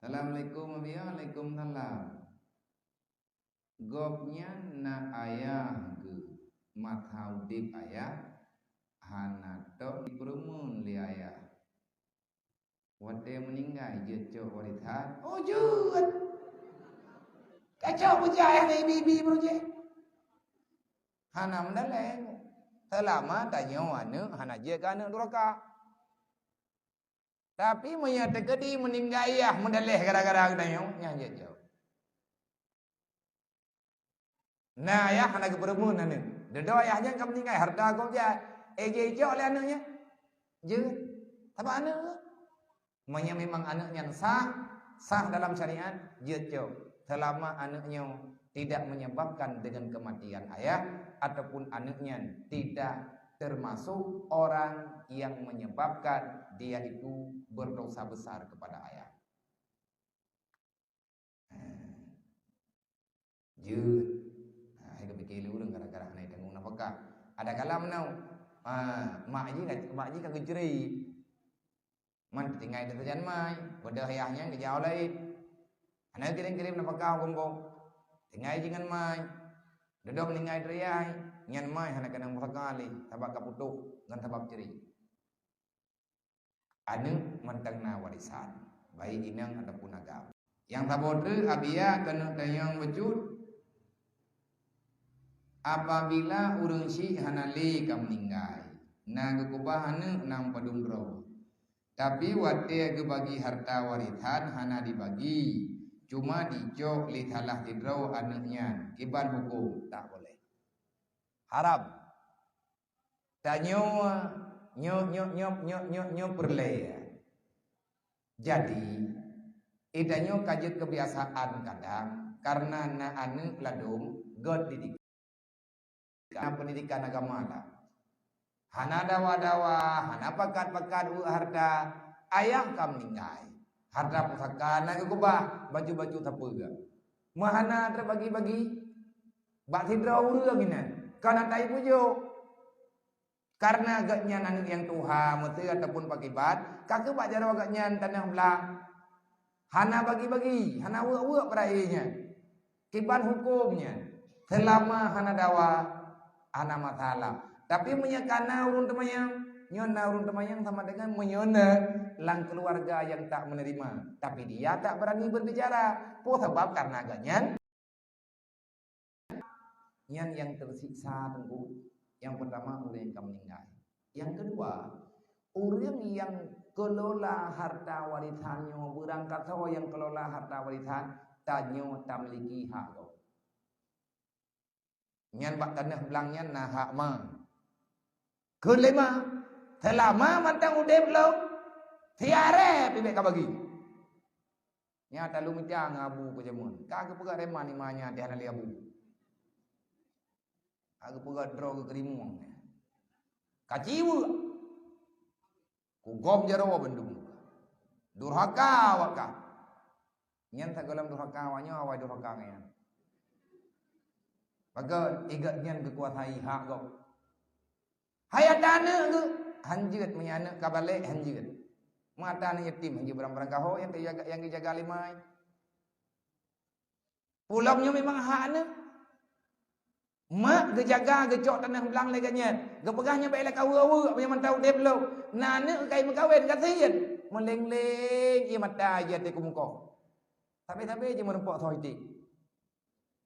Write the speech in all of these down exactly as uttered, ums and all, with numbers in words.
Assalamualaikum, Abi. Waalaikumsalam. Gobnyan na ayah geuh, masa udeb ayah hana tôb jipeureumeun lé ayah. Watée meuninggai jeuet cok warisan. Oh, jeuet! Kacok beujeuet ayah ngon ibi-ibi baru jih. Hana meudaleh. Seulama tanyoe aneuëk hana jeuet keu aneuëk duraka. Tapi meunyoe teukeudi meuninggai ayah meudaleh gara-gara geutanyoe, nyan jeuet jaweueb. Na ayah hana geupeureumeun aneuëk. Dudoe ayah nyan ka meuninggai, hareuta gob jai. Eh, jeuet icok lé aneuëk nyan? Jeuet. Sabab aneuëk. Meunyoe memang aneuëk nyan sah, sah dalam syariat, jeuet cok. Seulama aneuëk nyoe tidak menyebabkan dengan kematian ayah, ataupun aneuëk nyan tidak termasuk orang yang menyebabkan dia itu berdosa besar kepada ayah. Jeuet. Ha, hai geupike lé ureuëng gara-gara hana tanggong nafakah. Ada kala meunoe, ha, mak jih, mak jih ka geucre. Man tinggai teusajan mai, padahai ayah nyan geujak laén. Hana kirém-kirém nafakah gombong. Tinggai jih ngon mai. Dudoe meuninggai ayah, nyan mai hana keunong pusaka lé, sabab ka putôh ngon sabab cre. Aneuëk mantong na warisan, baik inong ataupun agam. Nyang saboh treuk, abiya keuneuk tanyong bacut, apabila ureuëng syiek hana lé ka meuninggai, na geukeubah aneuëk nyang padum droe. Tapi watée geubagi harta warisan hana dibagi, cuma dicok lé salah sidroe aneuëk nyan, kiban huköm? Tak boleh. Haram. Tanyoe nyoe, nyoe, nyoe peureulée. Jadi, eh, tanyoe ka jeuet keubiasaan kadang, kareuna na aneuëk ladôm gét didik-, na peundidikan agama lam. Hana dawa-dawa, hana pakat-pakat weuek harta, ayah ka meuninggai. Harta pusaka na geukeubah, baju-baju sapeue. Meuhana teubagi-bagi, bak sidroe ureuëng inan, ka na tai pujoe. Kareuna gobnyan aneuëk nyang tuha, meuseu ataupun pakiban, ka keubah jaroe gobnyan tanoh blang. Hana bagi-bagi, hana weuek-weuek peuraya nyan. Kiban huköm nyan, seulama hana dawa, hana masalah. Tapi meunyoe ka na ureuëng teumanyong, nyoe na ureuëng teumanyong sama dengan meunyoe na lam keuluwarga nyang tak meuneurima, tapi dia tak beurani beurbicara. Peue sabab? Kareuna gobnyan Nyan nyang teusiksa, Teungku. Nyang peurtama, ureuëng nyang ka meuninggai. Nyang keudua, ureuëng nyang keulola harta warisan nyoe, beurangkasoe nyang keulola harta warisan, tanyoe tamiliki hak gob. Nyan bak tanoh blang nyan na hak ma. Keulima, seulama mantong udeb lom, siarée pih bék ka bagi. Nyan talu mita ngon abu keu jameun. Ka geupeugah reman iman nyan teuh hana lé abu. Ka geupeugah droe geukeurimueng nyan. Ka ciweuek. Kugom jaroe bandum. Durhaka awak ka. Nyan sagohlom durhaka awak nyoe, awai durhaka ngon nyan. Pakon? Igat nyan geukuasai hak gob. Hai ata aneuëk geuh, hanjeuet meunyoe aneuëk ka balek, hanjeuet. Mata aneuëk yatim, hanjeuet barang-barang gaho nyang geujaga, nyang geujaga lé mai. Pulang nyoe memang hak aneuëk. Mak geujaga, geucok tanoh blang lé gobnyan. Geupeugah nyoe bèk lé kaweue-weue, meunyoe mantong udeb lom. Na aneuëk kai meukawen, gasien. Meuleng-leng ie mata jih ateueh keumukoh. Sabe-sabe jih meurumpok soe iték.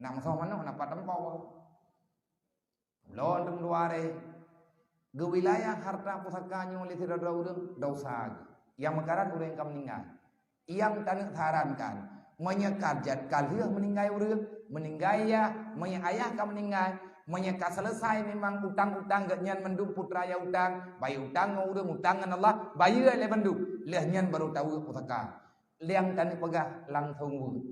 Nak meusoh manok, nak pat teumpok. Lôn teumeuduari, geuwilayah harta pusaka nyoe lé sidroe-droe ureuëng, dosa geuh. Nyang meukarat ureuëng ka meuninggai. Nyang taneuk sarankan, meunyoe ka jeuet ka lheueh meuninggai ureuëng, meuninggai yah, meunyoe ayah ka meuninggai, meunyoe ka seuleusai memang utang-utang geuh nyan mandum putra nyang utang, bayeue utang ngon ureuëng, utang ngon Allah, bayeue lé mandum, lheueh nyan baru taweuek pusaka. Nyang taneuk peugah langsong weuek.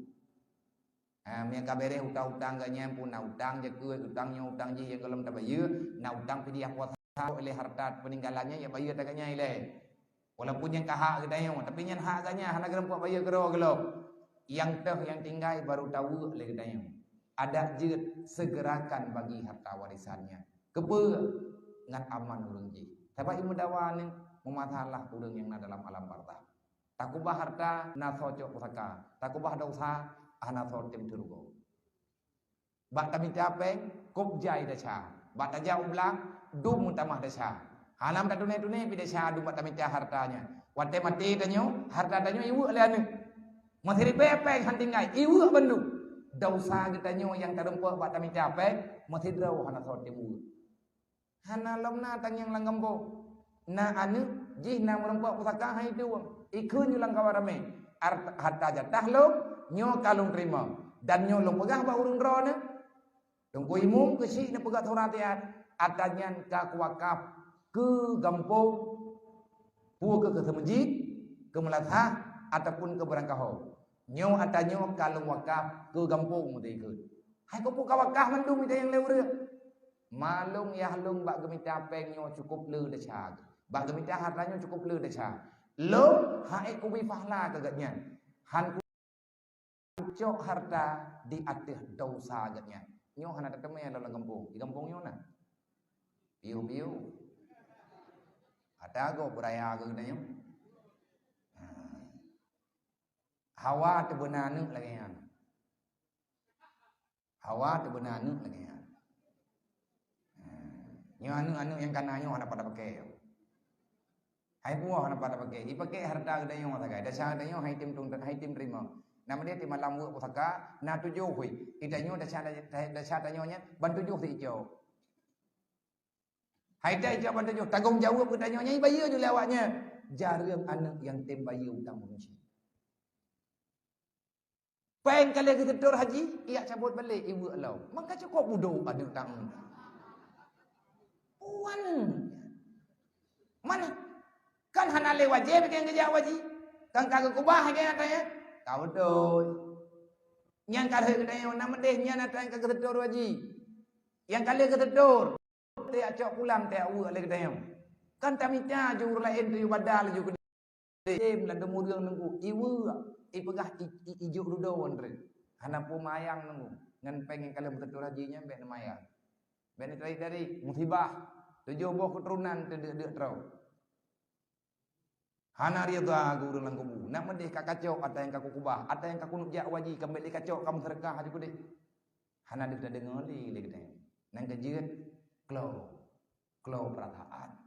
Ha, meunyoe ka beres utang-utang geuh nyan pun na utang jakeuet, utang nyoe, utang jih nyang gohlom tabayeue, na utang fidyah puasa lé harta peuninggalan nyan, ya bayeue ata geuh nyan ilée. Walaupun nyan ka hak geutanyoe, tapi nyan hak geuh nyan hana geurumpok bayeue keudroe gohlom. Nyang teuh nyang tinggai baru taweuek lé geutanyoe. Adak jeuet segerakan bagi harta warisan nyan. Keupeue? Ngat aman ureuëng jih. Sabab imeue dawa nyoe meumasalah ureuëng nyang na dalam alam barzakh. Takubah harta, na soe cok pusaka. Takubah desya, hana soe tem teurugoe. Bak tamita péng, kôb jai desya. Bak tajak u blang, dum meutamah desya. Hana meutatune-tune pih desya dum bak tamita harta nyan. Watée maté tanyoe, harta tanyoe iweuek lé aneuëk. Meusiribée péng han tinggai, iweuek bandum. Desya geutanyoe nyang tarumpok bak tamita péng, meusidroe hana soe tem uweuek. Hana lom na tangieng lam gampông. Na aneuëk jih na meurumpok pusaka hai tueng. Ikheun ju lam kawan ramé. Art-, harta jatah lôn, nyoe ka lôn teurimong. Dan nyoe lôn peugah bak ureuëng droeneueh. Teungku Imum keuchik neupeugah surat nyan, atra nyan ka kuwakaf keu gampông, peue keu, keu seumeujid, keu meulasah, ataupun keu beurangkaho. Nyoe atra nyoe ka lôn wakaf keu gampông meuteukeuet. Hai keupeue ka wakaf mandum ita nyang lé ureuëng? Malông yah lông bak geumita péng nyoe cukup le desya. Bak geumita harta nyoe cukup le desya. Lông hai kubi pahala keu gobnyan. Han cok harta di ateueh desya gobnyan. Nyoe hana tateumé lom lam gampông. Di gampông nyoe na. Piu-piu. Ata go beuraya keu geutanyoe. Ha. Hawa teubeuna aneuëk lagée nyan. Hawa teubeuna aneuëk lagée nyan. Ha. Nyoe aneuëk-aneuëk nyang kana nyoe hana pada pakai. Hai buah hana pada pakai. Ipakai harta geutanyoe sagai. Desya geutanyoe hai tem tung, hai tem terima. Nama dia di malam weuek pusaka, na tujoh hui. Geutanyoe desya, desya tanyoe nyan ban tujoh si icok. Hai tai icok ban tujoh. Tanggong jaweueb geutanyoe nyan ibayeue ju lé awaknyan. Jareueng aneuëk nyang tem bayeue utang manusia. Péng ka lheueh geusetor haji, ijak cabot balek iweuek lom. Maka cukop budok aneuëk tang. Puan. Mana? Kan hana lé wajéb nyang geujak haji. Kan ka geukubah lagée atra nyan. Ka beutôi. Nyang ka lheueh geutanyoe na meudeh nyan atra nyang ka geusetor haji. Nyang ka lheueh geusetor. Teuak cok pulang teuak weuek lé geutanyoe. Kan tamita ju ureuëng laén teuh badal ju keu Tem ladom ureuëng nunggu, iweuek, ipeugah i, i, ijok dudoe ngon reueng. Hana peue mayang nunggu, ngon péng nyang ka lheueh beuteutur haji nyan bék neumayang. Bék neutarik-tarik, musibah, tujoh boh keuturonan teudeuk-deuk troe. Hana ridha keu ureuëng lam kubu. Nak meudeh ka kacok atra nyang ka kukubah, atra nyang ka kuneuk jak haji, ka bék lé kacok, ka meuseudeukah laju keudeh. Hana deuh tadeungoe lé, lé geutanyoe. Nyang keujeuet, klo, klo peurasaan.